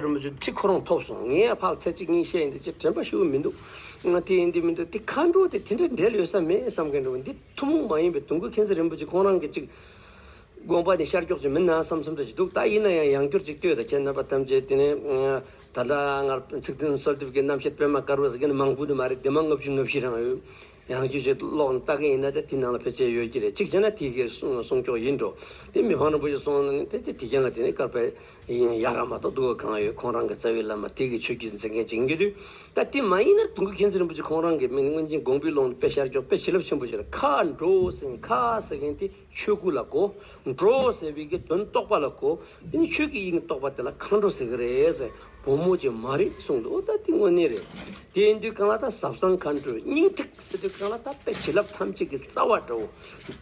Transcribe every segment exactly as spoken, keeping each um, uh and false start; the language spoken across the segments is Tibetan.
རིན་པོ་ཆེ་ཁྲི་ཁོ་རང་ཐོབ་སོང་། ངས་ཕར་ཚེ་གཅིག་གཉིས་བཤད་ཡིན་དེ་ཅི་དྲན་པ་ཞུ་གི་མི་འདུག་དེ་ཡིན་དུས་མི་འདུག་དེ་མཁའ་འགྲོ་དེ་དེ་འདྲ་འབྲེལ་ཡོད་ས་མེད་བསམ་མཁན་འདྲ་བོ། འདི་ཐུན་མོང་མ་ཡིན་པའི་དུང་སྐུ་མཁྱེན་བརྩེ་རིན་པོ་ཆེ་ཁོང་རང་གི་ཅིག་དགོངས་པ་ནི་ཤར་ཀྱོག་ཅིག་མིན་ན་བསམ་བསམ་འདྲ་ཞིག་འདུག་ད་ཡིན་ན་ཡང་ཡང་བསྐྱར་ཅིག་ལྟོས་དང་། ཁྱེད་རྣམ་པ་ཐམས་ཅད་དེ་ནས་ད་ལྟ་ང་ཚིག་བདུན་གསོལ་འདེབས་ཀྱི་རྣམ་བཤད་པད་མ་དཀར་པོ་ཟེར་མཁན་མང་པོ་ནི་མ་རེད། དེ་མ་ལྔ་བཅུ་ང་བཞི་རང་ཡོད། ཡང་རྒྱུ་ཞིག་ཀློག་ནས་ལྟ་མཁན་ཡིན་ན་དེ་དེ་ནང་ལ་ཕལ་ཆེར་ཡོད་ཀྱི་རེད། གཅིག་བྱས་ན་དེ་གའི་གསུང་གསུང་ཀྱོག་ཡིན་འགྲོ། དེ་མི་ཕམ་རིན་པོ་ཆེ་གསུང་ནས་དེ་དེ་དེ་རྒྱན་ལ་དེ་ནས་དཀར་པོའི་ཡག་ག་མ་གཏོགས་སྡུག་ག་གང་ཡོད། ཁོང་རང་གི་རྩ་བའི་བླ་མ་དེ་གི་ཆོས་བརྒྱུད་འཛིན་མཁན་ཅིག་ཡིན་གྱི་དུས། ད་དེ་མ་ཡིན་ན་དུང་སྐུ་མཁྱེན་བརྩེ་རིན་པོ་ཆེ་ཁོང་རང་གི་མིང་སྔོན་ཆད་དགོངས་པའི་ཀློང་དུ་དཔེ་ཤར་ཀྱོག་དཔེ་བྱིན་རླབས་ཆེན་པོ་ཞིག་ལ་མཁའ་འགྲོ་ཟེར་མཁན། མཁའ་ཟེར་མཁན་དེ་ཆོས་སྐུ་ལ་གོ། འགྲོ་ཟེར་བའི་གི་དོན་རྟོགས་པ་ལ་གོ། དེ་ནི་ཆོས་ཀྱི་དབྱིངས་རྟོགས་པ་དེ་ལ་མཁའ་འགྲོ་ཟེར་གི་རེད་ཟེར། བུ་མོ་ཅིག་མ་རེད་གསུངས་འདུག་ད་དེ་དངོས་གནས་རེད། དེ་ཡིན་དུས་གང་ལ་ད་ཟབ་གསང་མཁའ་འགྲོའི་སྙིང་ཐིག་ཟེར་དུས་གང་ལ་ད་དཔེ་བྱིན་རླབས་ཐམས་ཅད་ཀྱི་རྩ་བ་འདྲ་བོ།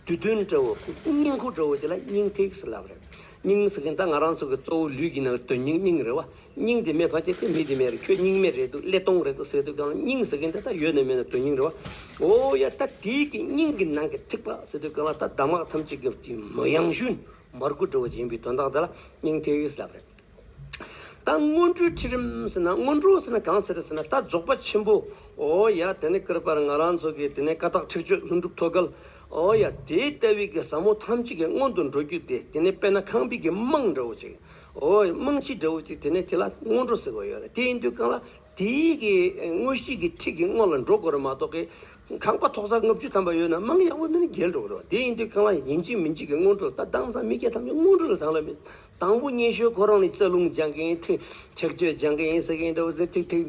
བསྡུས་དོན་འདྲ་བོ། སྙིང་ཁུ་འདྲ་བོ་དེ་ལ་སྙིང་ཐིག་ཟེར་ལབ་རེད། སྙིང་ཟེར་མཁན་ད་ང་རང་ཚོ་གི་གཙོ་བོ་ལུས་ཀྱི་ནང་དོན་སྙིང་སྙིང་རེད་བ། སྙིང་དེ་མེད་ཕལ་ཆེར་དེ་མི་དེ་མེད་རེད། ཁྱོད་སྙིང་མེད་རེད་འདུག་ཀླད་སྟོང་རེད་འདུག་ཟེར་དུས་གང་ལ་སྙིང་ཟེར་མཁན་དེ་ད་ཡོད་ནས་མེད་ན་དོན་སྙིང་རེད་བ། འོ་ཡ། ད་དེའི་གི་སྙིང་གི་ནང་གི་ཐིགས་པ་ཟེར་དུས་གང་ལ་ད་གདམས་ངག་ཐམས་ཅད་ཀྱི་མོ་ཡང་ཤུན་མར་ཁུ་འདྲ་བོ་ཅིག་ཡིན་པའི་དོན་དག་དེ་ལ་སྙིང་ཐིག་ལབ་རེད། ད་སྔོན་འགྲོའི་ཁྲིད་རིམ་ཟེར་ན། སྔོན་འགྲོ་ཟེར་ན་གང་ཟེར་ཟེར་ན། ད་རྫོགས་པ་ཆེན་པོ། འོ་ཡ། དེ་ནས་བསྐལ་པར་ང་རང་ཚོ་གི་དེ་ནས་ཀ་དག་ཁྲེགས་ཆོད་ལྷུན་གྲུབ་ཐོད་རྒལ། འོ་ཡ། དེ་ལྟ་བུའི་གི་ཟབ་མོ་ཐམས་ཅད་ཀྱི་སྔོན་དུ་འགྲོ་རྒྱུ་དེ། དེ་ནས་དཔེར་ན་ཁང་པའི་གི་རྨང་འདྲ་བོ་ཅིག་འོ་ཡ། རྨང་གཞི་འདྲ་བོ་ཅིག་དེ་ནས་དེ་ལ་སྔོན་འགྲོ་ཟེར་བ་ཡོད་རེད། དེ་ཡིན་དུས་གང་ལ་དེའི་གི་དངོས་གཞི་གི་ཁྲིད་ཀྱི་སྔོན་ལ་འགྲོ་དགོས་རེད་མ་གཏོགས་གི། ཁང་པ་ཐོག་ས་ལྔ་བཅུ་ཐམ་པ་ཡོད་ན་རྨང་ཡག་པོ་མེད་ན་འགྱེལ་འགྲོ་གི་རེད་བ། དེ་ཡིན་དུས་གང་ལ་ཡིན་གཅིག་མིན་གཅིག་གི་སྔོན་འགྲོ། ད་དེང་སང་མི་སྐྱ་ཐམས་ཅད་སྔོན་འགྲོ་ལ་དང་ལ་མེད། དང་པོ་སྙན་ཞུ་ཁོ་རང་ནས་རྩ་རླུང་སྦྱང་གི་ཡིན། ཁྲེགས་ཆོད་སྦྱང་གི་ཡིན་ཟེར་གི་ཡིན་འདྲ་བོ་ཟེར། ཐིག་ཐིག་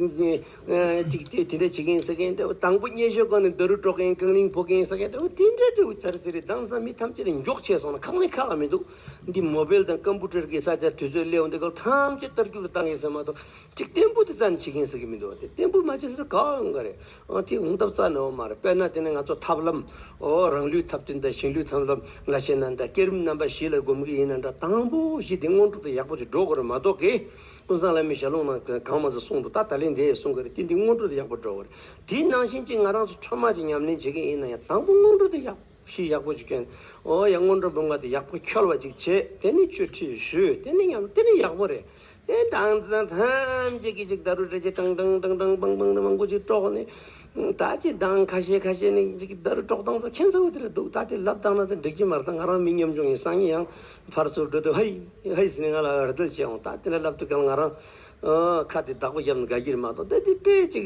ཐིག་དེ་དེ་འདྲ་བྱེད་ཀྱི་ཡིན་ཟེར་གི་ཡིན་འདྲ་བོ། དང་པོ་སྙན་ཞུ་སྒང་ནས་ཌ་རུ་དཀྲོག་གི་ཡིན། རྐང་གླིང་ཕོག་གི་ཡིན་ཟེར་གི་ཡིན་འདྲ་བོ། དེ་འདྲ་འདྲ་བོ་ཚར་ཚར་རེད། དེང་སང་མི་ཐམས་ཅད་ལ་མགྱོགས་ཆེ་སོང་ན་ཁག་ནས་ཁག་མི་འདུག་འདི་མོ་བེལ་དང་ཀམ་པུ་ཊར་གི་ས་ཆ་དུས་ཚོད་སླེབས་འོང་དུས་སྐབས་ཐམས་ཅད་ལྟ་རྒྱུ་ལ་བཏང་ཡིན་ཟེར་མ་གཏོགས། གཅིག་བརྟན་པོ་དེ་རྩ་ནས་བྱེད་མཁན་ཟེར་གི་མི་འདུག་དེ་བརྟན་པོ་མ་བྱས་ཟེར་ག་ཡོང་ག་རེད། ཨ། དེ་འོང་ཐབས་རྩ་ནས་ཡོད་མ་རེད། དཔེར་ན་དེ་ནས་ང་ཚོ་ཐབས་ལམ། ཨོ། རང་ལུས་ཐབས་བརྟན་དང་གཞན་ལུས་ཐབས་ལམ། ང་ཤེས་ན་འདྲ། བསྐྱེད་རིམ་རྣམ་པ་བཞི་ལ་སྒོམ་གི་ཡིན་ན་འདྲ། དང་པོ་བཞི་དེ་སྔོན་འགྲོ་དེ་ཡག་པོ་ཅིག་འགྲོ་དགོས་རེད་མ་གཏོགས་གི། ཀུན་བཟང་བླ་མའི་ཞལ་ལུང་ནང་གང་མ་ཟད་གསུངས་འདུག་ད་ད་ལན་དེ་གསུང་གི་རེད། དེ་འདི་སྔོན་འགྲོ་དེ་ཡག་པོ་འགྲོ་དགོས་རེད། དེ་ནང་བཞིན་གྱི་ང་རང་ཚོ་ཁྲོས་མ་ཅིག་ཉམས་ལེན་བྱེད་ཀྱི་ཡིན་ན་ཡང་དང་པོ་སྔོན་འགྲོ་དེ་ཡག་པོ། ཞིག་ཡག་པོ་ཅིག་བསྐྱོན། ཨོ་ཡ། སྔོན་འགྲོ་འབུམ་ལྔ་དེ་ཡག་པོ་འཁྱོལ་བ་ཅིག་བྱེད། དེ་ནས་བཅུ་ཁྲིད་ཞུས། དེ་ནས་ཉམས། དེ་ནས་ཡག་པོ་རེད། ཨེ། དང་ཚང་ཐམས་ཅད་ཀྱིས་ཅིག་ཌ་རུ་སྒྲིལ་གྱི་ཀྲང་ཀྲང་ཀྲང་ཀྲང་པང་པང་ནས་མང་པོ་ཅིག་དཀྲོགས་ནས། ད་ཅིག་གདངས་ཁ་ཤས་ཁ་ཤས་ནས་ཅིག་ཌ་རུ་དཀྲོགས་སྟངས་ཚོ་ཁྱད་མཚར་པོ་དེ་རེད་འདུག་ད་དེ་ལབ་བཏང་ན་དེ་འགྲིག་གི་མ་རེད། ད་ང་རང་མི་ཉམ་ཆུང་ཡིན། སང་ཉིན་ཡང་ཕར་ཚུར་འགྲོ་དུས་ཧའི་ཧའི་ཟེར་ནས་ང་ལ་འུར་སྡུད་བྱས་འོང་། ད་དེ་འདྲ་ལབ་དུས་ཀྱང་ང་རང་ཨ་ཁ་དེ་བདག་པོ་བརྒྱབ་ནས་དགའ་གི་རེད་མ་གཏོགས། ད་དེ་དཔེ་ཅིག་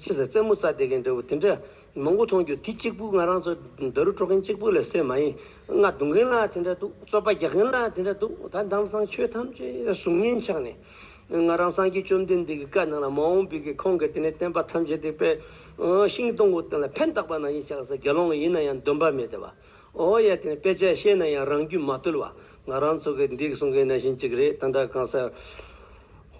ཕྱི་ས་རྩེད་མོ་རྩེ་བསྡད་མཁན་འདྲ་བོ་དེ་འདྲ། མང་པོ་མཐོང་རྒྱུ་དེ་གཅིག་པུ། ང་རང་ཚོ་ཌ་རུ་དཀྲོག་མཁན་གཅིག་པུ་ལ་ཟེར་མ་ཡིན། རྔ་རྡུང་མཁན་ལ་དེ་འདྲ་འདུག་རྩོད་པ་རྒྱག་མཁན་ལ་དེ་འདྲ་འདུག་ད་དེང་སང་ཆོས་ཐམས་ཅད་གཟུགས་བརྙན་ཆགས་ནས། ང་རང་སངས་རྒྱས་བཅོམ་ལྡན་འདས་ཀྱི་བཀའ་ནང་ལ་མ་འོངས་པའི་གི་ཁོང་གི་དེ་ནས་བསྟན་པ་ཐམས་ཅད་དེ་དཔེ་ཤིང་སྡོང་པོ་སྟེང་ལ་ཕན་བཏགས་པ་ནང་བཞིན་ཆགས་ཟེར། དགེ་སློང་ཡིན་ན་ཡང་འདོན་པ་མེད་དེ་བ། ཨོ་ཡ། དེ་ནས་དཔེ་ཆ་བཤད་ན་ཡང་རང་རྒྱུད་མ་དུལ་བ། ང་རང་ཚོ་གི་འདི་གསུང་མཁན་ནང་བཞིན་གཅིག་རེད། ད་ལྟ་གང་ཟེར།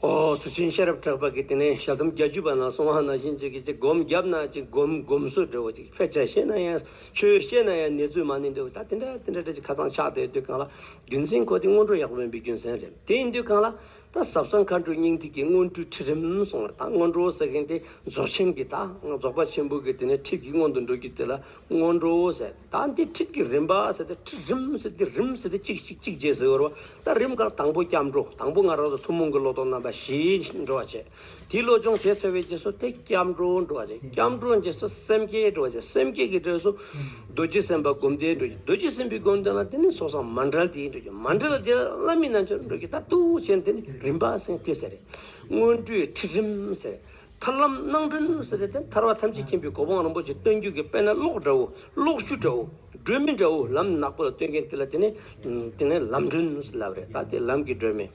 ཨོ། ཟུར་ཆེན་ཤེས་རབ་གྲགས་པ་གིས་དེ་ནས་ཞལ་ལྡན་བརྒྱད་ཅུ་པ་ནང་གསུངས་པ་ནང་བཞིན་ཅིག་གིས་ཅིག་སྒོམ་བརྒྱབ་ན་ཅིག་སྒོམ་སྒོམ་སྲོལ་འདྲ་བོ་ཅིག་ཕལ་ཆེར་བཤད་ན་ཡང་ཆོས་བཤད་ན་ཡང་ནེ་ཙོའི་མ་ཎི་འདྲ་བོ། ད་དེ་འདྲ་དེ་འདྲ་འདྲ་ཅིག་ཁ་ཚང་ཆགས་བསྡད་དུས་གང་ལ། རྒྱུ་མཚན་ཁོ་དེ་སྔོན་འགྲོ་ཡག་པོ་མིན་པའི་རྒྱུ་མཚན་རེད། དེ་ཡིན་དུས་གང་ལ། ད་ཟབ་གསང་མཁའ་འགྲོའི་སྙིང་ཐིག་གི་སྔོན་འགྲོའི་ཁྲིད་རིམ་གསུངས་པ་རེད། ད་སྔོན་འགྲོ་ཟེར་མཁན་དེ་རྫོགས་ཆེན་གྱི། ད་རྫོགས་པ་ཆེན་པོ་གི་དེ་ནས་ཁྲིད་ཀྱི་སྔོན་དུ་འགྲོ་རྒྱུ་དེ་ལ་སྔོན་འགྲོ་ཟེར། ད་འདི་ཁྲིད་ཀྱི་རིམ་པ་ཟེར་ཏེ། ཁྲིད་རིམ་ཟེར་ཏེ་རིམ་ཟེར་ཏེ་གཅིག་གཅིག་གཅིག་བྱས་ཟེར་བ་རེད་བ། ད་རིམ་གང་དང་པོ་སྐྱབས་འགྲོ། དང་པོ་ང་རང་ཚོ་ཐུན་མོང་གི་བློ་ལྡོག་རྣམ་པ་བཞི་འགྲོ་བ་བྱས། དེའི་བློ་སྦྱོང་བྱས་ཚར་བའི་རྗེས་སུ་དེ་སྐྱབས་འགྲོ་འགྲོ་བ་རེད། སྐྱབས་འགྲོ་རྗེས་སུ་སེམས་བསྐྱེད་འགྲོ་བ་རེད། སེམས་བསྐྱེད་ཀྱི་རྗེས་སུ་རྡོ་རྗེ་སེམས་དཔའ་སྒོམ་བཟླས་འགྲོ་རྒྱུ། རྡོ་རྗེ་སེམས་དཔའི་སྒོམ་བཟླས་ལ་དེ་ནི་ཚོགས་བསགས་མཎྜལ་དེ་འགྲོ་རྒྱུ། མཎྜལ་དེ་ལ་བླ་མའི་རྣལ་འབྱོར་འགྲོ་རྒྱུ། ད་ལྟ་བུ་བྱས་ནས་དེ་ནི་རིམ་པ་ཟེར་དེ་ཟེར་རེད། སྔོན་འགྲོའི་ཁྲིད་རིམ་ཟེར། ཐར་ལམ་སྣང་སྒྲོན་ཟེར་ཏེ། དེ་ཐར་པ་ཐམས་ཅད་མཁྱེན་པའི་གོ་འཕང་རིན་པོ་ཆེ་སྟོན་རྒྱུ་གི་དཔེར་ན་གློག་འདྲ་བོ། གློག་ཞུ་འདྲ་བོ། སྒྲོན་མེ་འདྲ་བོ། ལམ་ནག་པོ་ལ་སྟོན་མཁན་དེ་ལ་དེ་ནས་དེ་ནས་ལམ་སྒྲོན་ཟེར་ལབ་རེད། ད་དེ་ལམ་གྱི་སྒྲོན་མེ།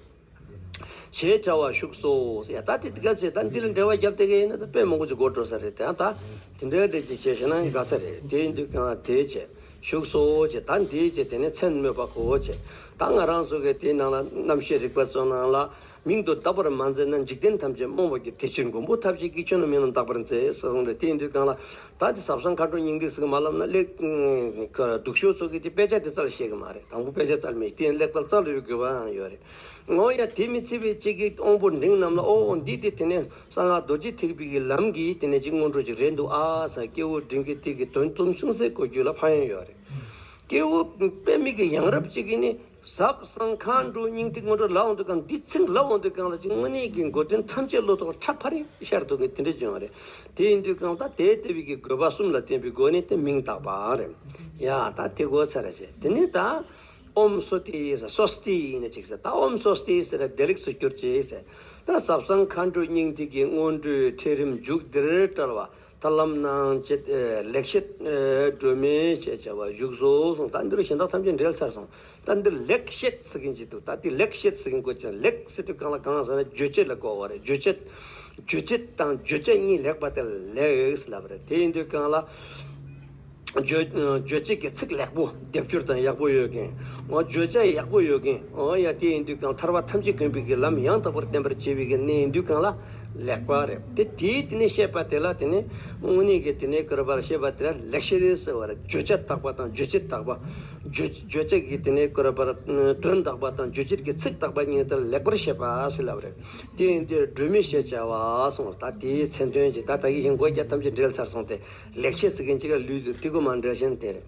ཞེས་བྱ་བ་བཞུགས་སོ་ཟེར་ཡ། ད་དེ་ག་ཚོད་ད་འདི་ལ་འབྲེལ་བ་བརྒྱབ་བསྡད་མཁན་ཡིན་ན་ད་དཔེ་མང་པོ་ཅིག་འགོར་འགྲོ་ས་རེད། དེ་ཡང་ད་དེ་འདྲའི་འདྲ་ཅིག་བྱས་ཤེ་ན་དགའ་ས་རེད། དེ་ཡིན་དུས་གང་ལ་དེ་བྱས། བཞུགས་སོ་བྱས། ད་འདི་བྱས། དེ་ནས་མཚན་སྨོས་པ་གོ་བྱས། ད་ང་རང་ཚོ་གི་དེའི་ནང་ལ་རྣམ་བཤད་རིག་པ་ཚོ་ནང་ལ། མིང་དུ་བཏགས་པར་མ་མཛད་ན། འཇིག་རྟེན་ཐམས་ཅད་རྨོངས་པར་འགྱུར། དེ་ཕྱིར་མགོན་པོ་ཐབས་ཤེས་ཀྱིས། ཁྱོད་ནི་མིང་རྣམས་བཏགས་པར་མཛད་ཟེར་གསུངས་ཏེ། དེ་ཡིན་དུས་གང་ལ་ད་དེ་ཟབ་གསང་མཁའ་འགྲོའི་སྙིང་ཐིག་ཟེར་གི་མ་ལབ་ན་ལེགས། སྡུག་ཤོས་ཚོ་གིས་དེ་དཔེ་ཆ་དེ་རྩ་ལ་བཤད་གི་མ་རེད། དང་པོ་དཔེ་ཆ་རྩ་ལ་མེད། དེ་ཡང་ལེགས་པར་རྩ་ལ་ཡོད་དགོས་པའང་ཡོད་རེད། འོ་ཡ། དེ་མི་ཚེ་བའི་གཅིག་གི་དབང་པོ་འབྲིང་རྣམས་ལ། ཨོ་འདི་དེ་དེ་ནས་གསང་སྔགས་རྡོ་རྗེ་ཐེག་པའི་གི་ལམ་གྱི་དེ་ནས་ཅིག་སྔོན་འགྲོ་ཅིག་རེད་འདུག་ཨ་ཟེར། སྐྱེས་བུ་འབྲིང་གིས་དེ་གི་དོན་དུ་ཅུང་ཟད་གོ་རྒྱུ་ལ་ཕན་ཡོན་ཡོད་རེད། སྐྱེས་བུ་པད་མའི་གི་ཡང་རབས་གཅིག་གིས་ནི། ཟབ་གསང་མཁའ་འགྲོའི་སྙིང་ཐིག་སྔོན་འགྲོ་ལབ་འོང་དུས་གང་འདི་ཚིག་ལབ་འོང་དུས་གང་ལ་ཅིག་དངོས་གནས་ཀྱི་མགོ་དོན་ཐམས་ཅད་བློ་ཐོག་ཁྲ་ཕ་རི་ཤར་ཐུབ་མཁན་དེ་འདྲ་བྱུང་བ་རེད། དེ་ཡིན་དུས་གང་ལྟར་དེ་ལྟ་བུའི་གི་དགོས་པ་གསུམ་ལ་བརྟེན་པའི་སྒོ་ནས་དེ་མིང་བཏགས་པ་རེད། ཡ་ད་དེ་གོ་ཚར་རེད་ཅེ། དེ་ནས་ད་ཨོམ་སོ་ཏི་ཟེར་སོ་སྟི་ཡིན་ན་ཅིག་ཟེར། ད་ཨོམ་སོ་སྟི་ཟེར་བདེ་ལེགས་སུ་གྱུར་ཅིག་ཟེར། ད་ཟབ་གསང་མཁའ་འགྲོའི་སྙིང་ཐིག་གི་སྔོན་འགྲོའི་ཁྲིད་རིམ་མཇུག་འདིར་བཀྲལ་བ། ད་ལམ་སྣང་བྱེད་ལེགས་བཤད་སྒྲོན་མེ་ཞེས་བྱ་བ་བཞུགས་སོ་གསུངས། ད་འདིར་གཞན་དག་ཐམས་ཅད་འགྲེལ་ཚར་སོང་། ད་འདིར་ལེགས་བཤད་ཟེར་མཁན་ཅིག་འདུག། ད་འདི་ལེགས་བཤད་ཟེར་མཁན་གོ་ཅན་ལེགས་ཟེར་དུས་གང་ལ་གང་ཟེར་ན་རྗོད་བྱེད་ལ་གོ་བ་རེད། རྗོད་བྱེད། རྗོད་བྱེད་དང་བརྗོད་བྱ་གཉིས་ལེགས་པ་དེ་ལེགས་ལབ་རེད། དེ་ཡིན་དུས་གང་ལ། རྗོད་རྗོད་བྱེད་ཀྱི་ཚིག་ལེགས་པོ་སྡེབ་སྦྱོར་དང་ཡག་པོ་ཡོད་མཁན། འོ་བརྗོད་བྱ་ཡག་པོ་ཡོད་མཁན། འོ་ཡ་དེ་ཡིན་དུས་གང་ཐར་པ་ཐམས་ཅད་མཁྱེན་པའི་གི་ལམ་ཡང་དག་པར་བསྟན་པར་བྱེད་པའི་གི་གནས་ཡིན་དུས་གང་ལ་ལེགས་པ་རེད། དེ་དེའི་དེ་ནས་བཤད་པ་དེ་ལ་དེ་ནས་དངོས་གནས་ཀྱི་དེ་ནས་ཀུ་རུ་པར་བཤད་པ་དེ་ལ་ལེགས་བཤད་རེད་ཟེར་བ་རེད། བརྗོད་བྱ་དག་པ་དང་རྗོད་བྱེད་དག་པ། རྗོད་རྗོད་བྱེད་ཀྱི་དེ་ནས་ཀུ་རུ་པར་དོན་དག་པ་དང་རྗོད་བྱེད་ཀྱི་ཚིག་དག་པ་གཉིས་དེ་ལེགས་པར་བཤད་པ་ཟེར་ལབ་རེད། དེ་ཡིན་དུས་སྒྲོན་མེ་ཞེས་བྱ་བ་གསུངས། ད་དེའི་མཚན་དོན་གྱི་ད་ད་གི་ཡིན་གོ་རྒྱ་ཐམས་ཅད་འགྲེལ་ཚར་སོང་སྟེ། ལེགས་བཤད་ཟེར་མཁན་གཅིག་ལ་ལུས་འདུག། དེ་གོ་མ་འདྲ་ཞིང་དེ་རེད།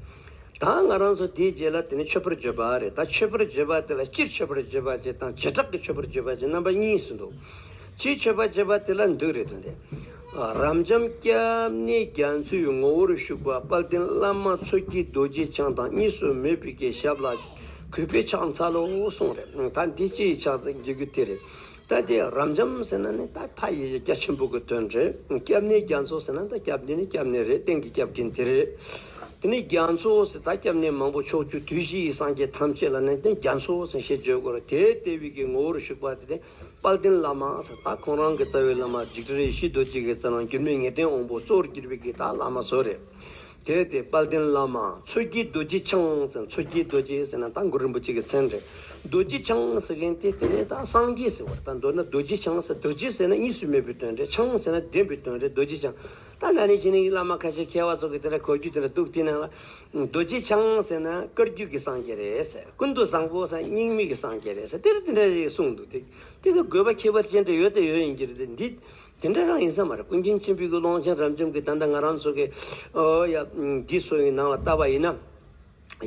ད་ང་རང་ཚོ་དེའི་རྗེས་ལ་དེ་ནི་མཆོད་པར་བརྗོད་པ་རེད། ད་མཆོད་པར་བརྗོད་པ་དེ་ལ་སྤྱིར་མཆོད་པར་བརྗོད་པ་ཅེས་དང་བྱེ་བྲག་གི་མཆོད་པར་བརྗོད་པ་ཅེས་རྣམ་པ་གཉིས་སུ་འདུག། སྤྱིར་མཆོད་པར་བརྗོད་པ་དེ་ལ་འདུག་རེད་དོན་དེ། རབ་འབྱམས་སྐྱབས་གནས་རྒྱ་མཚོའི་ངོ་བོར་བཞུགས་པ་དཔལ་ལྡན་བླ་མ་མཚོ་སྐྱེས་རྡོ་རྗེ་འཆང་དང་གཉིས་སུ་མེད་པའི་གི་ཞབས་ལ་གུས་པས་ཕྱག་འཚལ་ལོ་གསུངས་རེད། ད་འདི་ཅིའི་ཕྱག་འཚལ་རྒྱུ་རྒྱུ་དེ་རེད། ད་དེ་རབ་འབྱམས་ཟེར་ན་ནི་ད་མཐའ་ཡས་རྒྱ་ཆེན་པོ་གི་དོན་རེད། སྐྱབས་གནས་རྒྱ་མཚོ་ཟེར་ན་ད་སྐྱབས་གནས་ནི་སྐྱབས་གནས་རེད། གཏན་གྱི་སྐྱབས་མཁན་དེ་རེད། དེ་ནས་རྒྱ་མཚོ་ཟེར་ད་སྐྱབས་གནས་མང་པོ་ཕྱོགས་བཅུ་དུས་བཞི་ཡི་སངས་རྒྱས་ཐམས་ཅད་ལ་ནི་དེ་རྒྱ་མཚོ་ཟེར་ཞེས་བརྗོད་དགོས་རེད། དེ་ལྟ་བུའི་གི་ངོ་བོར་བཞུགས་པ་དེ་དེ་དཔལ་ལྡན་བླ་མ་ཟེར་ད་ཁོང་རང་གི་རྩ་བའི་བླ་མ་འཇིགས་བྲལ་ཡེ་ཤེས་རྡོ་རྗེ་གི་རྩ་ནང་འགྱུར་མེད་ངེས་དོན་དབང་པོ་གཙོ་བོར་གྱུར་པའི་གི་ད་བླ་མ་ཚོ་རེད། དེ་དེ་དཔལ་ལྡན་བླ་མ་མཚོ་སྐྱེས་རྡོ་རྗེ་འཆང་ཟེར། མཚོ་སྐྱེས་རྡོ་རྗེ་ཟེར་ན་ད་གུ་རུ་རིན་པོ་ཆེ་གི་མཚན་རེད། རྡོ་རྗེ་འཆང་ཟེར་མཁན་དེ་དེ་ནས་ད་སངས་རྒྱས་ཟེར་བ་ད་མདོར་ན་རྡོ་རྗེ་འཆང་ཟེར། རྡོ་རྗེ་ཟེར་ན་གཉིས་སུ་མེད་པའི་དོན་རེད། འཆང་ཟེར་ན་ལྡན་པའི་དོན་རེད། རྡོ་རྗེ་འཆང་། ད་ན་ནིང་ཕྱི་ནས་བླ་མ་ཁ་ཤས་མཁས་པ་ཚོ་གི་དེ་འདྲ་གོ་རྒྱུ་དེ་འདྲ་འདུག། དེ་ནང་ལ་རྡོ་རྗེ་འཆང་ཟེར་ན་བཀའ་བརྒྱུད་ཀྱི་སངས་རྒྱས་རེད་ཟེར། ཀུན་ཏུ་བཟང་པོ་ཟེར་ན་སྙིགས་མའི་གི་སངས་རྒྱས་རེད་ཟེར། དེ་རེད་དེ་འདྲ་ཞིག་གསུངས་འདུག། དེ་དེ་གི་དགོས་པ་ཁྱད་པར་ཅན་འདྲ་ཡོད་དེ་ཡོད་ཡིན་གྱི་རེད། དེ་འདི། དེ་འདྲ་རང་ཡིན་ས་མ་རེད། ཀུན་མཁྱེན་ཆེན་པོའི་གི་ཀློང་ཆེན་རབ་འབྱམས་ཀྱི་ད་ལྟ་ང་རང་ཚོ་གི་ཨོ་ཡ་འདི་ཚོ་ཡི་ནང་ལ་ལྟ་བ་ཡིན་ན།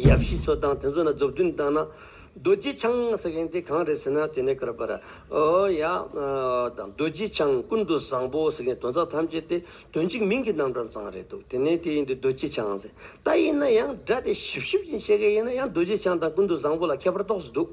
ཡབ་གཞིས་ཚོ་དང་དེ་ཚོ་ན་མཛུབ་སྟོན་བཏང་ན། རྡོ་རྗེ་འཆང་ཟེར་མཁན་དེ་གང་རེད་ཟེར་ན་དེ་ནས་ཀར་པར་ཨོ་ཡ་དང་རྡོ་རྗེ་འཆང་ཀུན་ཏུ་བཟང་པོ་ཟེར་མཁན་དོན་རྩ་ཐམས་ཅད་དེ་དོན་གཅིག་མིང་གི་རྣམ་གྲངས་ཙམ་རེད་འདུག། དེ་ནས་དེ་ཡིན་དུས་རྡོ་རྗེ་འཆང་ཟེར། ད་ཡིན་ན་ཡང་སྒྲ་དེ་ཞིབ་ཞིབ་ཅིག་བཤད་མཁན་ཡིན་ན་ཡང་རྡོ་རྗེ་འཆང་དང་ཀུན་ཏུ་བཟང་པོ་ལ་ཁྱད་པར་ཏོག་ཙམ་འདུག།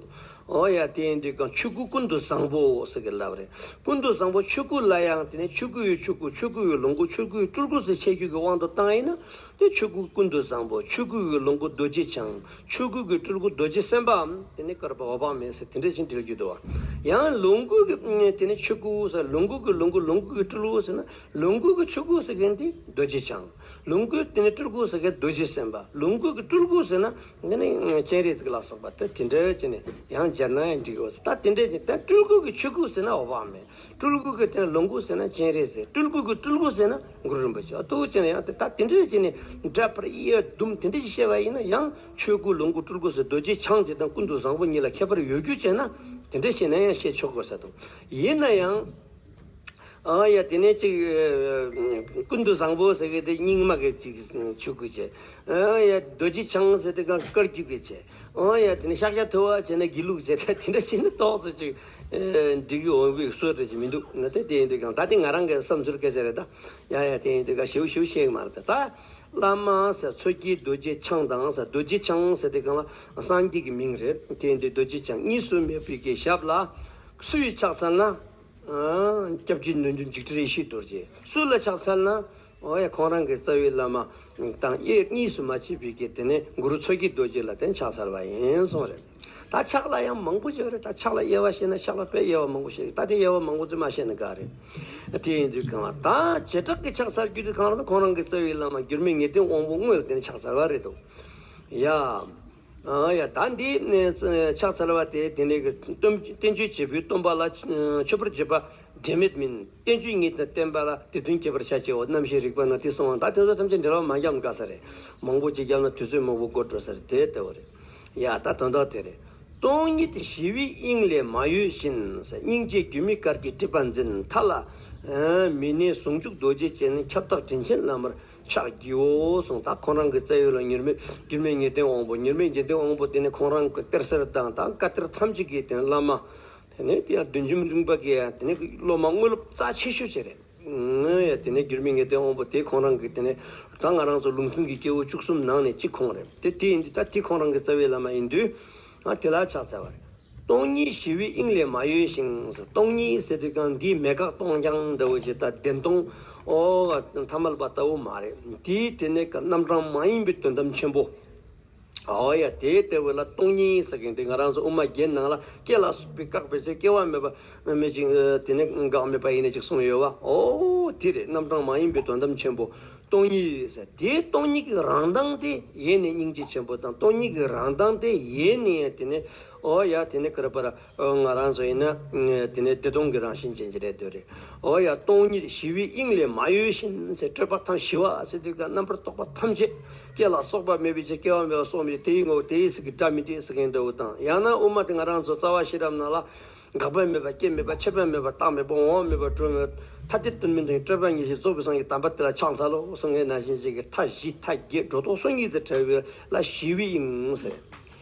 ཨོ་ཡ་དེ་ཡིན་དུས་ཀྱང་ཆོས་སྐུ་ཀུན་ཏུ་བཟང་པོ་ཟེར་གི་ལབ་རེད། ཀུན་ཏུ་བཟང་པོ་ཆོས་སྐུ་ལ་ཡང་དེ་ནས་ཆོས་སྐུ་ཡི་ཆོས་སྐུ་ཆོས་སྐུ་ཡི་ལོངས་སྐུ་ཆོས་སྐུ་ཡི་སྤྲུལ་སྐུ་ཟེར་འཆད་རྒྱུ་གི་དབང་དུ་བཏང་ཡིན་ན། དེ་ཆོས་སྐུ་ཀུན་ཏུ་བཟང་པོ་ཆོས་སྐུ་ཡི་ལོངས་སྐུ་རྡོ་རྗེ་འཆང་ཆོས་སྐུ་གི་སྤྲུལ་སྐུ་རྡོ་རྗེ་སེམས་དཔའམ་དེ་ནས་ཀར་པ་འོད་དཔག་མེད་ཟེར་དེ་འདྲ་ཞིག་འབྲེལ་རྒྱུ་འདུག་བ། ཡང་ལོངས་སྐུ་གི་དེ་ནས་ཆོས་སྐུ་ཟེར་ལོངས་སྐུ་གི་ལོངས་སྐུ་ལོངས་སྐུ་གི་སྤྲུལ་སྐུ་ཟེར་ན་ལོངས་སྐུ་གི་ཆོས་སྐུ་ཟེར་མཁན་དེ་རྡོ་རྗེ་འཆང་། ལོངས་སྐུ་དེ་ནས་སྤྲུལ་སྐུ་ཟེར་མཁན་རྡོ་རྗེ་སེམས་དཔའ། ལོངས་སྐུ་གི་སྤྲུལ་སྐུ་ཟེར་ན་དེ་ནས་སྤྱན་རས་གཟིགས་ལ་སོགས་པ་དེ་དེ་འདྲ་བྱས་ནས་ཡང་སྦྱར་ན་ཡང་འགྲིག་གི་ཡོད་ཟེར། ད་དེ་འདྲ་བྱས་ད་སྤྲུལ་སྐུ་གི་ཆོས་སྐུ་ཟེར་ན་འོད་དཔག་མེད། སྤྲུལ་སྐུ་གི་དེ་ནས་ལོངས་སྐུ་ཟེར་ན་སྤྱན་རས་གཟིགས། སྤྲུལ་སྐུ་གི་སྤྲུལ་སྐུ་ཟེར་ན་གུ་རུ་རིན་པོ་ཆེ། ཨ་ཏོ་བྱས་ན་ཡང་དེ་ད་དེ་འདྲ་བྱས་ནས་སྒྲ་ཕར་དབྱེ་བ་བསྡུམ་དེ་འདྲ་ཞིག་བཤད་པ་ཡིན་ན་ཡང་ཆོས་སྐུ་ལོངས་སྐུ་སྤྲུལ་སྐུ་ཟེར་རྡོ་རྗེ་འཆང་དེ་དང་ཀུན་ཏུ་བཟང་པོ་གཉིས་ལ་ཁྱད་པར་ཡོད་རྒྱུ་བྱས་ན་དེ་འདྲ་བཤད་ན་ཡང་བཤད་ཆོག་དགོས་ས་འདུག། ཡིན་ན་ཡང་། ཨ་ཡ་དེ་ནས་ཅིག་ཀུན་ཏུ་བཟང་པོ་ཟེར་གི་དེ་རྙིང་མ་གི་ཅིག་ཆོས་སྐུ་བྱས། ཨ་ཡ་རྡོ་རྗེ་འཆང་ཟེར་དེ་གང་བཀའ་བརྒྱུད་ཀྱི་བྱས། ཨ་ཡ་དེ་ནས་ཤཱཀྱ་ཐུབ་པ་བྱས་ན་དགེ་ལུགས་བྱས། ད་དེ་འདྲ་བྱས་ན་ཏོག་ཙམ་ཅིག་འགྲིག་གི་འོང་བའི་བཟོ་འདྲ་ཅིག་མི་འདུག་ན། དེ་དེ་ཡིན་དུས་གང་ད་དེ་ང་རང་གི་བསམ་ཚུལ་སྐད་ཆ་རེད་ད། ཡ་ཡ་དེ་ཡིན་དུས་གང་ཞིབ་ཞིབ་བཤད་གི་མ་རེད་ད། ད་བླ་མ་ཟེར་མཚོ་སྐྱེས་རྡོ་རྗེ་འཆང་དང་ཟེར་རྡོ་རྗེ་འཆང་ཟེར་དེ་གང་ལ་སངས་རྒྱས་ཀྱི་མིང་རེད། དེ་ཡིན་དུས་རྡོ་རྗེ་འཆང་གཉིས་སུ་མེད་པའི་གི་ཞབས་ལ་སུ་ཡིས་ཕྱག་འཚལ་ན། སྐྱབས་རྗེ་ནོར་འཛིན་འཇིགས་བྲལ་ཡེ་ཤེས་རྡོ་རྗེ། སུ་ལ་ཕྱག་འཚལ་ན། འོ་ཡ་ཁོང་རང་གི་རྩ་བའི་བླ་མ་དང་དབྱེར་གཉིས་སུ་མ་ཕྱེ་བའི་གི་དེ་ནས་གུ་རུ་མཚོ་སྐྱེས་རྡོ་རྗེ་ལ་དེ་ཕྱག་འཚལ་བ་ཡིན་གསུངས་རེད། ད་ཕྱག་ལ་ཡང་མང་པོ་ཞིག་རེད། ད་ཕྱག་ལ་དབྱེ་བ་བཤད་ན་ཕྱག་ལ་དཔེ་དབྱེ་བ་མང་པོ་ཞིག་ད་དེ་དབྱེ་བ་མང་པོ་ཙམ་མ་བཤད་ན་དགའ་རེད། དེ་ཡིན་དུས་གང་ལ་ད་བྱེ་བྲག་གི་ཕྱག་འཚལ་རྒྱུ་དེ་གང་ལ་ད་ཁོང་རང་གི་རྩ་བའི་བླ་མ་འགྱུར་མེད་ངེས་དོན་དབང་པོ་དངོས་ལ་དེ་ནས་ཕྱག་འཚལ་བ་རེད་དོ། ཡ། ཨ་ཡ་ད་འདི་ནས་ཕྱག་འཚལ་བ་དེ་དེ་ནས་གི་བསྟན་བསྟན་བཅོས་བྱེད་པོའི་སྟོན་པ་ལ་མཆོད་པར་བརྗོད་པ་འབྲལ་མེད་མིན། བསྟན་བཅོས་ཉིད་དང་བསྟན་པ་ལ་དེ་དོན་ཁྱད་པར་ཤས་ཆེའོ། རྣམ་བཤད་རིག་པ་ན་དེ་གསུང་བ་ད་དེ་ཚོ་ཐམས་ཅད་འབྲེལ་བ་མ་འཇམ་དཀའ་ས་རེད། མང་པོ་ཅིག་བརྒྱབ་ན་དུས་ཚོད་མང་པོ་འགོར་འགྲོ་ས་རེད། དེ་ལྟ་བུ་རེད། ཡ་ད་དོན་དག་དེ་རེད། སྟོང་ཉིད་ཞི་བའི་དབྱིངས་ལས་མ་གཡོས་བཞིན། སྙིང་རྗེ་སྒྱུ་མའི་གར་གྱིས་སྒྲིབ་པ་འཛིན། མཐའ་ལ་མི་གནས་ཟུང་འཇུག་རྡོ་རྗེ་ཅན། ཁྱབ་བདག་དྲིན་ཆེན་བླ་མར་ཕྱག་བགྱིའོ་གསུངས། ད་ཁོང་རང་གི་རྩ་བའི་བླ་མ་འགྱུར་མེད་འགྱུར་མེད་ངེས་དོན་དབང་པོ། འགྱུར་མེད་ངེས་དོན་དབང་པོ་དེ་ནི་ཁོང་རང་གི་གཏེར་གསར་དང་ད་བཀའ་གཏེར་ཐམས་ཅད་ཀྱི་དེ་ནི་བླ་མ། དེ་ནས་དེ་ཡང་བདུད་འཇོམས་རིམ་པ་གི་དེ་ནས་སློབ་མ་དངོས་སློབ་རྩ་ཆེ་ཤོས་ཅིག་རེད། ཨང་། ཡ་དེ་ནས་འགྱུར་མེད་ངེས་དོན་དབང་པོ་དེ་ཁོང་རང་གི་དེ་ནས་ད་ང་རང་ཚོ་ལུང་ཚན་གྱི་སྐྱེས་བུ་བཅུ་གསུམ་ནང་ནས་གཅིག་ཁོང་རེད། དེ་དེ་ཡིན་དུས་ད་དེ་ཁོང་རང་གི་རྩ་བའི་བླ་མ་ཡིན་དུས། ཨ་དེ་ལ་ཕྱག་འཚལ་བ་རེད། སྟོང་ཉིད་ཞི་བའི་དབྱིངས་ལས་མ་གཡོས་ཤིང་། སྟོང་ཉིད་ཟེར་དུས་གང་འདིའི་མེད་དགག་སྟོང་རྐྱང་འདྲ་བོ་ཞིག་ད་བདེན་སྟོང་ཨོ་ཐ་མལ་པ་ལྟ་བུ་མ་རེད། དེའི་དེ་ནས་རྣམ་གྲངས་མ་ཡིན་པའི་དོན་དམ་ཆེན་པོ། ཨོ་ཡ་དེའི་ལྟ་བུ་ལ་སྟོང་ཉིད་ཟེར་མཁན་དེ་ང་རང་ཚོ་དབུ་མ་རྒྱན་ནང་ལ་སྐྱེ་ལ་སོགས་པའི་བཀག་པའི་ཚེ་སྐྱེ་བ་མེད་པ་མེད་ཅིང་། དེ་ནས་འགག་མེད་པ་ཡིན་ནས་ཅིག་གསུངས་ཡོད་བ། ཨོ་དེ་རེད། རྣམ་གྲངས་མ་ཡིན་པའི་དོན་དམ་ཆེན་པོ་སྟོང་ཉིད་ཟེར། དེའི་སྟོང་ཉིད་ཀྱི་རང་མདངས་དེ་ཡེ་ནས་སྙིང་རྗེ་ཆེན་པོ་དང་། སྟོང་ཉིད་ཀྱི་རང་མདངས་དེ་ཡེ་ནས་དེ་ནས་ཨོ་ཡ་དེ་ནས་ག་རེ་པར། ང་རང་ཚོ་ཡིན་ན་དེ་ནས་བདེ་སྟོང་གི་རང་བཞིན་ཅན་གྱི་རེད་འདོད་རེད། ཨོ་ཡ་སྟོང་ཉིད་ཞི་བའི་དབྱིངས་ལས་མ་གཡོས་བཞིན་ཟེར། སྤྲོས་པ་ཐམས་ཞི་བ་ཟེར་དུས་ཀ་རྣམ་པར་རྟོག་པ་ཐམས་ཅད་སྐྱེ་ལ་སོགས་པ་མེད་པའི་ཕྱིར། སྐྱེ་བ་མེད་པ་སོགས་མེད་ཅིང་། དེའི་ངོ་བོ་དེ་ཡི་ཟེར་གྱི་སྒྲ་མི་འདྲེས་ཟེར་མཁན་འདྲ་བོ་དང་། ཡང་ན་དབུ་མ་དེ་ང་རང་ཚོ་རྩ་བ་ཤེས་རབ་ནང་ལ་འགག་པ་མེད་པ། སྐྱེ་མེད་པ། མཆེད་པ་མེད་པ། རྟག་མེད་པ། འོང་བ་མེད་པ། གྲོལ་མེད་པ། ཐ་དད་དོན་མིན་དང་སྤྲོས་པ་ཉེར་ཞི་རྫོགས་པའི་སངས་རྒྱས་དམ་པ་དེ་ལ་ཕྱག་འཚལ་ལོ་གསུང་མཁན་ནང་བཞིན་ཅིག་གི་མཐའ་བཞི་མཐའ་བརྒྱད་སྒྲོ་འདོགས་སོ་གཉིས་དེ་བྲལ་བའི་ལ་ཞི་བའི་དབྱིངས་ཟེར།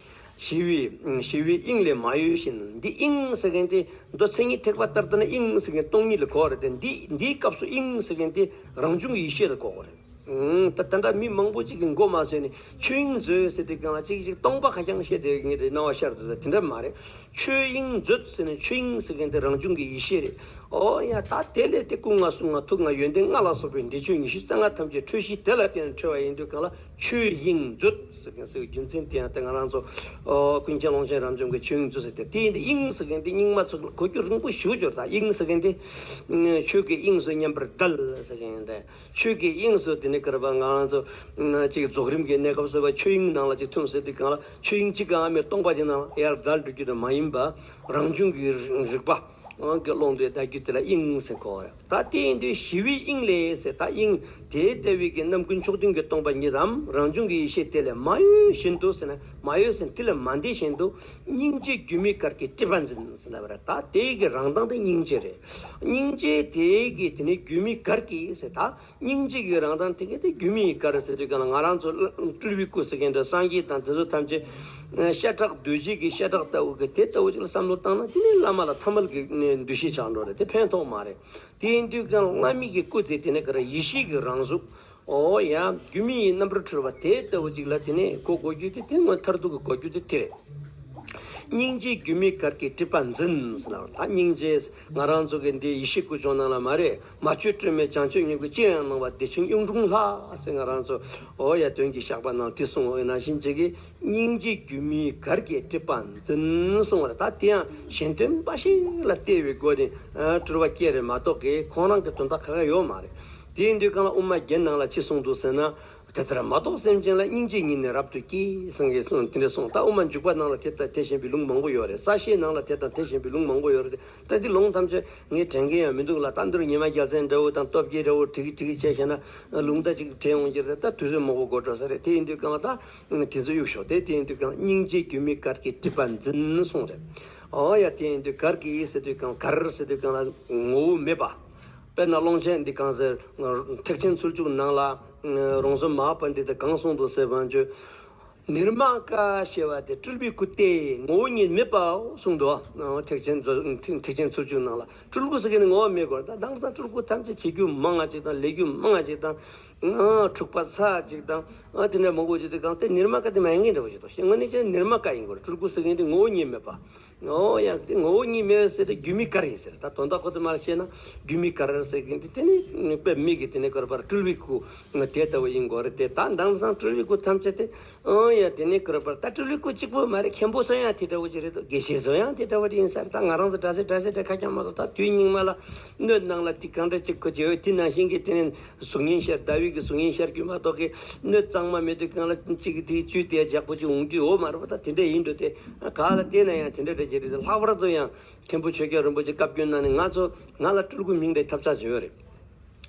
ཞི་བའི་ཞི་བའི་དབྱིངས་ལས་མ་གཡོས་བཞིན། འདི་དབྱིངས་ཟེར་མཁན་དེ་མདོ་མཚན་ཉིད་ཐེག་པ་ལྟར་བསྡུ་ན་དབྱིངས་ཟེར་མཁན་སྟོང་ཉིད་ལ་གོ་བ་རེད་དེ། འདི་འདིའི་སྐབས་སུ་དབྱིངས་ཟེར་མཁན་དེ་རང་བྱུང་གི་ཡེ་ཤེས་ལ་གོ་བ་རེད། ཨང་། ད་ད་ལྟ་མི་མང་པོ་ཅིག་གིས་མགོ་མ་ཚོས་ནས་ཆོས་དབྱིངས་མཛོད་ཟེར་དུས་གང་ལ་ཅིག་ཅིག་སྟོང་པ་ཁ་རྐྱང་བཤད་དེ་ངེས་རེད་སྣང་བ་ཤར་འདུག་དེ་འདྲ་མ་རེད། ཆོས་དབྱིངས་མཛོད་ཟེར་ནས་ཆོས་དབྱིངས་ཟེར་མཁན་དེ་རང་བྱུང་གི་ཡེ་ཤེས་རེད། ཨོ་ཡ་ད་དེ་ལས་དེ་སྐུ་ལྔ་གསུང་ལྔ་ཐུགས་ལྔ་ཡོན་ཏན་ལྔ་ལ་སོགས་པའི་འབྲས་ཆོས་ཉི་ཤུ་རྩ་ལྔ་ཐམས་ཅད་འཕྲོད་གཞི་དེ་ལ་བརྟེན་ནས་འཕྲོས་པ་ཡིན་དུས་གང་ལ། ཆོས་དབྱིངས་མཛོད་ཟེར་མཁན་ཟེར་བའི་རྒྱུ་མཚན་དེ་ཡང་དེ་ང་རང་ཚོ་ཨོ་ཀུན་མཁྱེན་ཀློང་ཆེན་རབ་འབྱམས་ཀྱི་ཆོས་དབྱིངས་མཛོད་ཟེར་ཏེ། དེ་ཡིན་དེ་དབྱིངས་ཟེར་མཁན་དེ་རྙིང་མ་ཚོ་གོ་རྒྱུ་རིང་པོ་ཞེ་པོ་ཅིག་ཡོད་རེད། ད་དབྱིངས་ཟེར་མཁན་དེ་ཆོས་ཀྱི་དབྱིངས་སུ་མཉམ་པར་བརྡལ་ཟེར་མཁན་རེད། ཆོས་ཀྱི་དབྱིངས་སུ་དེ་ནི་ག་རེ་པ་ང་རང་ཚོ་ཅིག་རྫོགས་རིམ་གྱི་གནས་སྐབས་སུ་བ་ཆོས་དབྱིངས་ནང་ལ་ཅིག་ཐིམ་ཟེར་དུས་གང་ལ་ཆོས་དབྱིངས་གཅིག་གང་མེད་སྟོང་པ་ཅིག་ནང་ལ་ཡར་བརྡལ་འགྲོ་རྒྱུ་དེ་མ་ཡིན་པ། རང་བྱུང་གི་རིག་པ་གི་ཀློང་དུ་བརྡལ་རྒྱུ་དེ་ལ་དབྱིངས་ཟེར་གོ་བ་རེད། ད་དེ་ཡིན་དུས་ཞི་བའི་དབྱིངས་ལས་ཟེར། ད་དབྱིངས་དེ་ལྟ་བུའི་གི་རྣམ་ཀུན་མཆོག་ལྡན་གྱི་སྟོང་པ་ཉིད་དམ་རང་བྱུང་གི་ཡེ་ཤེས་དེ་ལས་མ་གཡོས་བཞིན་དུ་ཟེར་ན། མ་གཡོས་ཟེར་ན་དེ་ལས་མ་འདས་བཞིན་དུ་སྙིང་རྗེ་སྒྱུ་མའི་གར་གྱིས་སྒྲིབ་པ་འཛིན་ཟེར་ན་བ་རེད། ད་དེ་གི་རང་མདངས་དེ་སྙིང་རྗེ་རེད། སྙིང་རྗེ་དེ་གི་དེ་ནི་སྒྱུ་མའི་གར་གྱིས་ཟེར། ད་སྙིང་རྗེ་གི་རང་མདངས་དེ་ག་དེ་སྒྱུ་མའི་གར་ཟེར་དུས་ག་ལ་ང་རང་ཚོ་སྤྲུལ་པའི་སྐུ་ཟེར་མཁན་འདྲ་སངས་རྒྱས་དང་དེ་ཚོ་ཐམས་ཅད་ཤ་ཁྲག་གདོས་བཅས་ཀྱི་ཤ་ཁྲག་ལྟ་བུ་གི་དེ་ལྟ་བུ་ཅིག་ལ་བསམ་བློ་བཏང་ན་དེ་ནི་བླ་མ་ལ་ཐ་མལ་གྱི་འདུ་ཤེས་ཆགས་འགྲོ་རེད། དེ་ཕན་ཐོགས་མ་རེད། དེ་ཡིན་དུས་ག་ལ་བླ་མའི་གི་སྐུ་དེ་དེ་ནི་ག་ར་ཡེ་ཤེས་ཀྱི་རང་གཟུགས། ཨོ་ཡ་སྒྱུ་མའི་རྣམ་པར་འཕྲུལ་པ་དེ་ལྟ་བུ་ཅིག་ལ་དེ་ནི་གོ་དགོས་རྒྱུ་དེ་དེ་ངོ་མཐར་ཐུག་གི་གོ་རྒྱུ་དེ་དེ་རེད། སྙིང་རྗེ་སྒྱུ་མའི་གར་གྱིས་སྒྲིབ་པ་འཛིན་ཟེར་ལ། ད་སྙིང་རྗེ་ང་རང་ཚོ་གི་འདི་ཡེ་ཤེས་ཀུན་འབྱུང་ནང་ལ་མ་རེད། མ་བཅོས་སྤྲོས་མེད་བྱང་ཆུབ་སྙིང་པོ་ཅི་ཡང་སྣང་བ་བདེ་ཆེན་གཡུང་དྲུང་ལྷ་ཟེར་ང་རང་ཚོ་ཨོ་ཡ་དོན་གྱི་བཤགས་པ་ནང་དེ་གསུངས་འོ་ན་བཞིན་ཅིག་གིས་སྙིང་རྗེ་སྒྱུ་མའི་གར་གྱིས་སྒྲིབ་པ་འཛིན་གསུངས་པ་རེད། ད་དེ་ཡང་གཞན་དོན་འབའ་ཞིག་ལ་བལྟས་པའི་སྒོ་ནས་སྤྲུལ་པ་སྐྱེ་རེད་མ་གཏོགས་ཀྱི་ཁོང་རང་གི་དོན་དག་ག་ག་ཡོད་མ་རེད། དེ་ཡིན་དུས་གང་ལ་དབུ་མ་རྒྱན་ནང་ལ་ཅི་གསུངས་འདུག་ཟེར་ན། དེ་ལྟར་མ་རྟོགས་སེམས་ཅན་ལ། སྙིང་རྗེ་ཉིད་ནི་རབ་ཏུ་སྐྱེ། གསུང་གི་གསུང་དེ་འདྲ་གསུངས། ད་དབུ་མ་འཇུག་པ་ནང་ལ་དེ་ལྟར་དེ་བཞིན་པའི་ལུང་མང་པོ་ཡོད་རེད། ས་བཤད་ནང་ལ་དེ་དང་དེ་བཞིན་པའི་ལུང་མང་པོ་ཡོད་རེད། ད་འདི་ལུང་ཐམས་ཅད་ངས་དྲན་གྱི་ཡང་མི་འདུག་ལ། ད་འདིར་ཉི་མ་རྒྱལ་མཚན་འདྲ་བོ་དང་སྟོབས་རྒྱལ་འདྲ་བོ་བྲིས་བྲིས་བྱས་བྱས་ན་ལུང་ད་ཅིག་དྲན་འོང་གི་རེད། ད་དུས་ཚོད་མང་པོ་འགོར་འགྲོ་ས་རེད། དེ་ཡིན་དུས་གང་ལ་ད་དེ་ཚོ་གཡུག་ཞོག་དེ་དེ་ཡིན་དུས་གང་ལ་སྙིང་རྗེ་སྒྱུ་མའི་གར་གྱིས་སྒྲིབ་པ་འཛིན་གསུངས་རེད། ཨོ་ཡ་དེ་ཡིན་དུས་གར་གྱིས་ཟེར་དུས་གང་གར་ཟེར་དུས་གང་ལ་ངོ་བོ་མེད་པ། དཔེར་ན་ཀློང་ཆེན་འདི་གང་ཟེར། ཐེག་ཆེན་ཚུལ་བཅུ་ནང་ལ་རོང་ཟོམ་མ་ཧཱ་པཎྜི་ཏས་གང་གསུངས་འདུག་ཟེར་བ་བརྗོད། ནིར་མ་ཀ་ཞེས་པ་དེ་སྤྲུལ་པའི་སྐུ་སྟེ་ངོ་བོ་ཉིད་མེད་པའོ་གསུངས་འདུག་ཐེག་ཆེན་ཐེག་ཆེན་ཚུལ་བཅུ་ནང་ལ་སྤྲུལ་སྐུ་ཟེར་མཁན་ནི་ངོ་བོ་མེད་དགོས། ད་དེང་སང་སྤྲུལ་སྐུ་ཐམས་ཅད་བྱེད་རྒྱུ་མང་ང་ཅིག་དང་ལས་རྒྱུ་མང་ང་ཅིག་དང་འཁྲུག་པ་ཚ་ཅིག་དང་དེ་འདྲ་མང་པོ་ཅིག་དེ་གང་དེ་ནིར་མ་ཀ་དེ་མ་ཡིན་མཁན་འདྲ་བོ་ཞིག་འདུག་དངོས་གནས་བྱས་ན་ནིར་མ་ཀ་ཡིན་དགོས། སྤྲུལ་སྐུ་ཟེར་མཁན་དེ་ངོ་བོ་ཉིད་མེད་པ། ཨོ་ཡང་དེ་ངོ་བོ་ཉིད་མེད་ཟེར་ཏེ་སྒྱུ་མའི་གར་ཡིན་ཟེར། ད་དོན་དག་ཁོ་ཚོ་མར་བཤད་ན་སྒྱུ་མའི་གར་ཟེར་གི་འདི་དེ་ནི་དཔེ་མི་གི་དེ་ནི་ག་རེ་པར་སྤྲུལ་པའི་སྐུ་དེ་ལྟ་བུ་ཡིན་དགོས་རེད་དེ། ད་དེང་སང་སྤྲུལ་པའི་སྐུ་ཐམས་ཅད་དེ་ཨོ་ཡ་དེ་ནི་ག་རེ་པར་ད་སྤྲུལ་པའི་སྐུ་གཅིག་པོ་མ་རེད། མཁན་པོ་སོ་ཡང་དེ་འདྲ་བོ་ཅིག་རེད་དོ། དགེ་བཤེས་སོ་ཡང་དེ་འདྲ་བོ་ཅིག་ཡིན་ས་རེད། ད་ང་རང་ཚོ་འདྲ་སེ་འདྲ་སེ་འདྲ་ཁ་རྐྱང་མ་གཏོགས་ད་དུས་སྙིགས་མ་ལ་སྣོད་ནང་ལ་དེ་གང་འདྲ་ཅིག་ཁོ་བྱེད་འོས་དེ་ནང་བཞིན་གི་དེ་ནི་གཟུགས་བརྙན་ཤར་ཟླ་བའི་གི་གཟུགས་བརྙན་ཤར་རྒྱུ་མ་གཏོགས་གི་སྣོད་གཙང་མ་མེད་དུས་གང་ལ་གཅིག་གི་དེའི་བཅུད་དེ་ཇག་པོ་ཅིག་འོང་རྒྱུ་ཡོད་མ་རེད་པ། ད་དེ་འདྲ་ཡིན་འགྲོ་དེ། ག་ལ་བལྟས་ན་ཡང་དེ་འདྲ་འདྲ་ཅིག་རེད། ལྷག་པར་དུ་ཡང་མཁན་པོ་ཆོས་རྒྱལ་རིན་པོ་ཆེ་བཀའ་བཀྱོན་གནང་ནས་ང་ཚོ་ང་ལ་སྤྲུལ་སྐུ་མིང་འདྲ་ཐབས་ཆག་བྱས་ཡོད་རེད།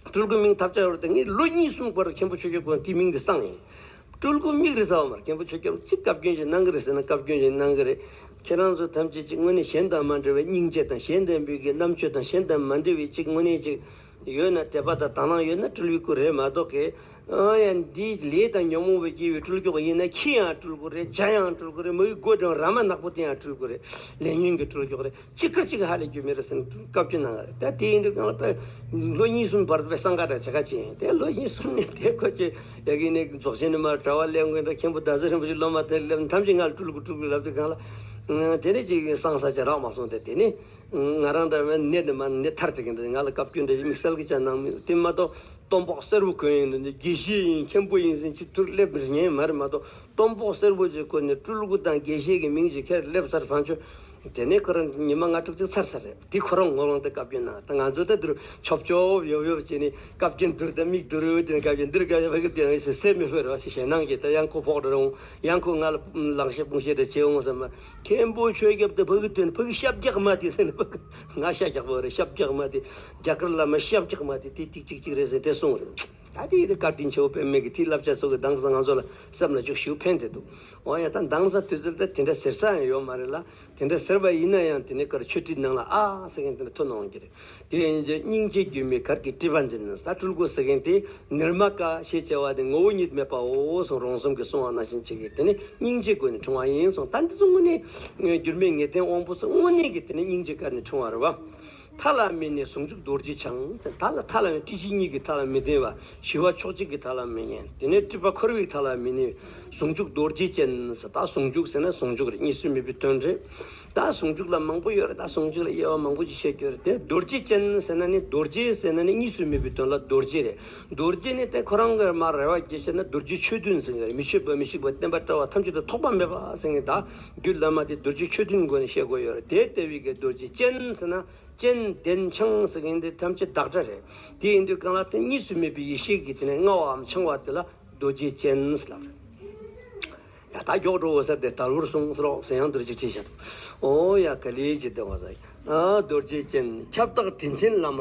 སྤྲུལ་སྐུ་མིང་ཐབས་ཆག་ཡོད་རེད་དེ། ངས་ལོ་གཉིས་གསུམ་བར་མཁན་པོ་ཆོས་རྒྱལ་ཁོང་དེའི་མིང་དེ་གསང་ཡིན། སྤྲུལ་སྐུ་མིང་རེད་ཟེར་བ་མ་རེད། མཁན་པོ་ཆོས་རྒྱལ་ཅིག་བཀའ་བཀྱོན་ཞིག་གནང་གི་རེད་ཟེར་ན་བཀའ་བཀྱོན་ཞིག་གནང་གི་རེད། ཁྱེད་རང་ཚོ་ཐམས་ཅད་ཅིག་དངོས་གནས་གཞན་དང་མ་འདྲ་བའི་སྙིང་རྗེ་དང་གཞན་ལྡན་པའི་གི་རྣམ་དཔྱོད་དང་གཞན་དང་མ་འདྲ་བའི་ཅིག་དངོས་གནས་ཅིག་ཡོད་ན། དད་པ་དང་དག་སྣང་ཡོད་ན་སྤྲུལ་པའི་སྐུ་རེད་མ་གཏོགས་གི། ཨ་ཡ། འདིའི་ལས་དང་ཉོན་མོངས་པའི་སྐྱེ་བོའི་སྤྲུལ་སྐྱོགས་ཡིན་ན། ཁྱི་ཡང་སྤྲུལ་སྐུ་རེད། བྱ་ཡང་སྤྲུལ་སྐུ་རེད། མིའི་མགོ་དང་ར་མ་ནག་པོ་དེ་ཡང་སྤྲུལ་སྐུ་རེད། ལས་ཉོན་གྱི་སྤྲུལ་སྐྱོགས་རེད། ཅི་དགར་ཅིག་ཧ་ལས་རྒྱུ་མེད་རེད་ཟེར་ནས་བཀའ་བཀྱོན་གནང་བ་རེད། ད་དེ་ཡིན་དུས་གང་ལ་དཔེ་ལོ་གཉིས་གསུམ་བར་དུ་དཔེ་སང་ག་འདྲ་བྱེད་ཁ་ཅིག་ཡིན། དེ་ལོ་གཉིས་གསུམ་ནས་དེ་ཁོ་ཅིག་ཡ་གི་ནས་རྫོགས་ཆེན་ནས་མར་གྲྭ་པ་སླེབས་མཁན་འདྲ། མཁན་པོ་ཟླ་ཟེར་རིན་པོ་ཆེ་སློབ་མ་དེ་སླེབས། ཐམས་ཅད་ང་ལ་སྤྲུལ་སྐུ་སྤྲུལ་སྐུ་ལབ་དུས་གང་ལ། དེ་ནས་ཅིག་སང་ས་ཅིག་རག་མ་སོང་། དེ་དེ་ནས་ང་རང་འདྲ་བའི་ནད་ནས་མར་ནད་ཐར་དེ་གི་འདྲ། ང་ལ་བཀའ་བཀྱོན་འདྲ་ཞིག་དམིགས་བསལ་གྱི་ཅིག་གནང་མི་དེ་མ་གཏོགས། གཏོརམ་པོག་སེར་པོ་གོན་ཡིན་ནི་དགེ་བཤེས་ཡིན། མཁན་པོ་ཡིན་ཟེར་ཅིག་ཐུར་སླེབས་མི་ཉན་མ་རེད་མ་གཏོགས། གཏོརམ་པོག་སེར་པོ་ཅིག་གོན་ནས་སྤྲུལ་སྐུ་དང་དགེ་བཤེས་ཀྱི་མིང་ཅིག་ཁྱེར་སླེབས་ཚར་ཕན་ཆོད། དེ་ནས་ཁོ་རང་ཉི་མ་ལྔ་དྲུག་ཅིག་ཚར་ཚར་རེད། དེ་ཁོ་རང་ངོ་ལོང་དེ་བཀའ་བཀྱོན་གནང་། ད་ང་ཚོ་ད་འདིར་ཆོབ་ཆོབ་ཡོབ་ཡོབ་བྱས་ནས་བཀའ་བཀྱོན་བསྡུར། ད་མིག་བསྡུར་ཡོད་དེ་ནས་བཀའ་བཀྱོན་བསྡུར། བཀའ་བཀྱོན་ཕ་གིར་དེ་ཡང་ཟེར་ཟེར་མི་ཕོད་རེད་བ། ཞེ་ཞེ་སྣང་གིས་ད་ཡང་ཁོ་ཕོག་འགྲོ་རུང་ཡང་ཁོ་ང་ལ་ལངས་བཤད་དཔུང་བཤད་འདྲ་བྱེད་འོང་བསམ་མ། མཁན་པོ་ཆོས་སྐྱབས་དེ་ཕ་གི་དོན་ཕ་གི་ཤ་རྒྱགས་མ་དེ་ཟེར་ནས་ཕ་གི་ང་ཤ་རྒྱགས་པ་རེད། ཤ་རྒྱགས་མ་དེ། རྒྱ་གར་བླ་མ་ཤ་རྒྱགས་མ་དེ་དེ་ཏིག་ཅིག་ཅིག་རེད་ཟེར་དེ་གསུངས་རེད། ད་དེ་དེ་བཀའ་དྲིན་ཆེ་བོ་དཔེ་མེད་ཀི། དེ་བསླབ་བྱ་ཚོ་གི་དེང་སང་ང་ཚོ་ལ་སེམས་ལ་ཅིག་ཞིག་ཕན་བདེ་འདུག། འོ་ཡ། ད་དེང་སང་དུས་ཚོད་ད་དེ་འདྲ་ཟེར་ས་ཡང་ཡོད་མ་རེད་ལ། དེ་འདྲ་ཟེར་བ་ཡིན་ན་ཡང་དེ་ནས་ཀར་ཆོས་ཁྲིད་ནང་ལ་ཨ་ཟེར་མཁན་དེ་འདྲ་ཐོན་འོང་གི་རེད། དེ་ཡིན་ཙང་སྙིང་རྗེ་སྒྱུ་མའི་གར་གྱིས་སྤྲུལ་པ་འཛིན། ད་སྤྲུལ་སྐུ་ཟེར་མཁན་དེ་ནིར་མ་ཀ་ཞེས་བྱ་བ་དེ་ངོ་བོ་ཉིད་མེད་པའོ་གསུངས། རོང་ཟོམ་གྱིས་གསུངས་པ་ནང་བཞིན་བྱེད་ཀྱི། དེ་ནི་སྙིང་རྗེའི་སྒོ་ནས་འཁྲུངས་པ་ཡིན་གསུངས། ད་འདི་ཚོ་དངོས་གནས་འགྱུར་མེད་ངེས་དོན་དབང་པོ་ཚོ་དངོས་གནས་ཀྱི་དེ་ནི་སྙིང་རྗེ་གར་ནས་འཁྲུངས་པ་རེད་བ། མཐའ་ལ་མི་གནས་ཟུང་འཇུག་རྡོ་རྗེ་འཆང་། མཐའ་ལ་མཐའ་ལ་མི། སྲིད་ཞི་གཉིས་ཀྱི་མཐའ་ལ་མི་གནས་པ། ཞི་བ་ཕྱོགས་གཅིག་གི་མཐའ་ལ་མི་གནས། དེ་ནས་སྲིད་པ་འཁོར་བའི་མཐའ་ལ་མི་གནས། ཟུང་འཇུག་རྡོ་རྗེ་ཅན་ཟེར། ད་ཟུང་འཇུག་ཟེར་ན་ཟུང་འཇུག་རེད། གཉིས་སུ་མེད་པའི་དོན་རེད། ད་ཟུང་འཇུག་ལ་མང་པོ་ཡོད་རེད། ད་ཟུང་འཇུག་ལ་དབྱེ་བ་མང་པོ་ཅིག་བཤད་རྒྱུ་རེད། དེ་རྡོ་རྗེ་ཅན་ཟེར་ན་ནི། རྡོ་རྗེ་ཟེར་ན་ནི་གཉིས་སུ་མེད་པའི་དོན་ལ་རྡོ་རྗེ་རེད། རྡོ་རྗེ་ནི་དེ་ཁོ་རང་གི་མར་རེ་བ་རྒྱས་བཤད་ན་རྡོ་རྗེ་ཆོས་བདུན་ཟེར་གི་རེད། མི་ཆོད་པ་མི་ཤིགས་པ་བརྟན་པ་བཀྲ་བ་ཐམས་ཅད་དུ་ཐོགས་པ་མེད་པ་ཟེར་གི། ད་རྒྱུད་བླ་མ་དེ་རྡོ་རྗེ་ཆོས་བདུན་སྒོ་ནས་བཤད་དགོས་ཡོད་རེད། དེ་ལྟ་བུའི་གི་རྡོ་རྗེ་ཅན་ཟེར་ན། ཅན་ལྡན་འཆང་ཟེར་མཁན་དེ་ཐམས་ཅད་བདག་སྒྲ་རེད། དེ་ཡིན་དུས་གང་ལ་དེ་གཉིས་སུ་མེད་པའི་ཡེ་ཤེས་ཀྱི་དེ་ནས་མངའ་བའམ་འཆང་བ་དེ་ལ་རྡོ་རྗེ་ཅན་ཟེར་ལབ་རེད། ཡ། ད་མགྱོགས་འགྲོ་འོ་ཟེར་ཏེ་ད་ལོར་གསུངས་སོ་ཟེར་ཡང་རྡོ་རྗེ་ཁྲིད་བྱ་དང་། འོ་ཡ། ག་ལེ་ཅི་བདེ་བ་ཟེར། ཨ། རྡོ་རྗེ་ཅན་ཁྱབ་བདག་དྲིན་ཆེན་བླ་མར།